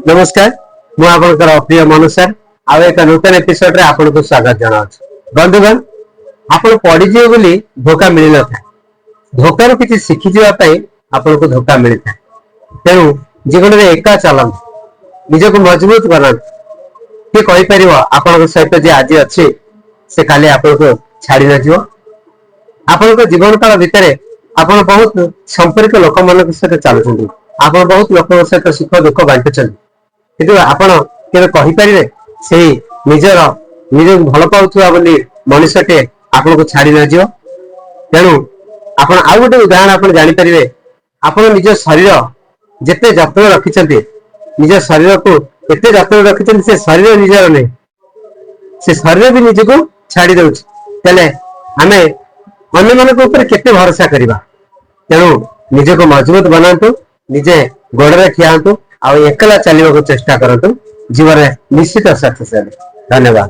ନମସ୍କାର, ମୁଁ ଆପଣଙ୍କର ପ୍ରିୟ ମନୁ ସାର୍ ଆଉ ଏକ ନୂତନ ଏପିସୋଡରେ ଆପଣଙ୍କୁ ସ୍ୱାଗତ ଜଣାଉଛି। ବନ୍ଧୁଗଣ, ଆପଣ ପଡିଯିବେ ବୋଲି ଧୋକା ମିଳିନଥାଏ। ଧୋକାରୁ କିଛି ଶିଖିଯିବା ପାଇଁ ଆପଣଙ୍କୁ ଧୋକା ମିଳିଥାଏ। ତେଣୁ ଜୀବନରେ ଏକା ଚାଲନ୍ତୁ, ନିଜକୁ ମଜବୁତ ବନାନ୍ତୁ। କିଏ କହିପାରିବ, ଆପଣଙ୍କ ସହିତ ଯିଏ ଆଜି ଅଛି, ସେ କାଲି ଆପଣଙ୍କୁ ଛାଡି ନଯିବ? ଆପଣଙ୍କ ଜୀବନ କାଳ ଭିତରେ ଆପଣ ବହୁତ ସମ୍ପର୍କ ଲୋକମାନଙ୍କ ସହିତ ଚାଲୁଛନ୍ତି, ଆପଣ ବହୁତ ଲୋକଙ୍କ ସହିତ ସୁଖ ଦୁଃଖ ବାଣ୍ଟୁଛନ୍ତି। କିନ୍ତୁ ଆପଣ କେବେ କହିପାରିବେ, ସେଇ ନିଜର ନିଜକୁ ଭଲ ପାଉଥିବା ବୋଲି ମଣିଷଟେ ଆପଣଙ୍କୁ ଛାଡି ନଯିବ? ତେଣୁ ଆପଣ ଆଉ ଗୋଟେ ଉଦାହରଣ ଆପଣ ଜାଣିପାରିବେ। ଆପଣ ନିଜ ଶରୀର ଯେତେ ଯତ୍ନ ରଖିଛନ୍ତି, ନିଜ ଶରୀରକୁ ଏତେ ଯତ୍ନ ରଖିଛନ୍ତି, ସେ ଶରୀର ନିଜର ନୁହେଁ, ସେ ଶରୀର ବି ନିଜକୁ ଛାଡି ଦଉଛି। ତାହେଲେ ଆମେ ଅନ୍ୟମାନଙ୍କ ଉପରେ କେତେ ଭରସା କରିବା? ତେଣୁ ନିଜକୁ ମଜବୁତ ବନାନ୍ତୁ, ନିଜେ ଗୋଡରେ ଠିଆ ହୁଅନ୍ତୁ ଆଉ ଏକଲା ଚାଲିବାକୁ ଚେଷ୍ଟା କରନ୍ତୁ। ଜୀବନରେ ନିଶ୍ଚିତ ସକ୍ସେସ ହେବେ। ଧନ୍ୟବାଦ।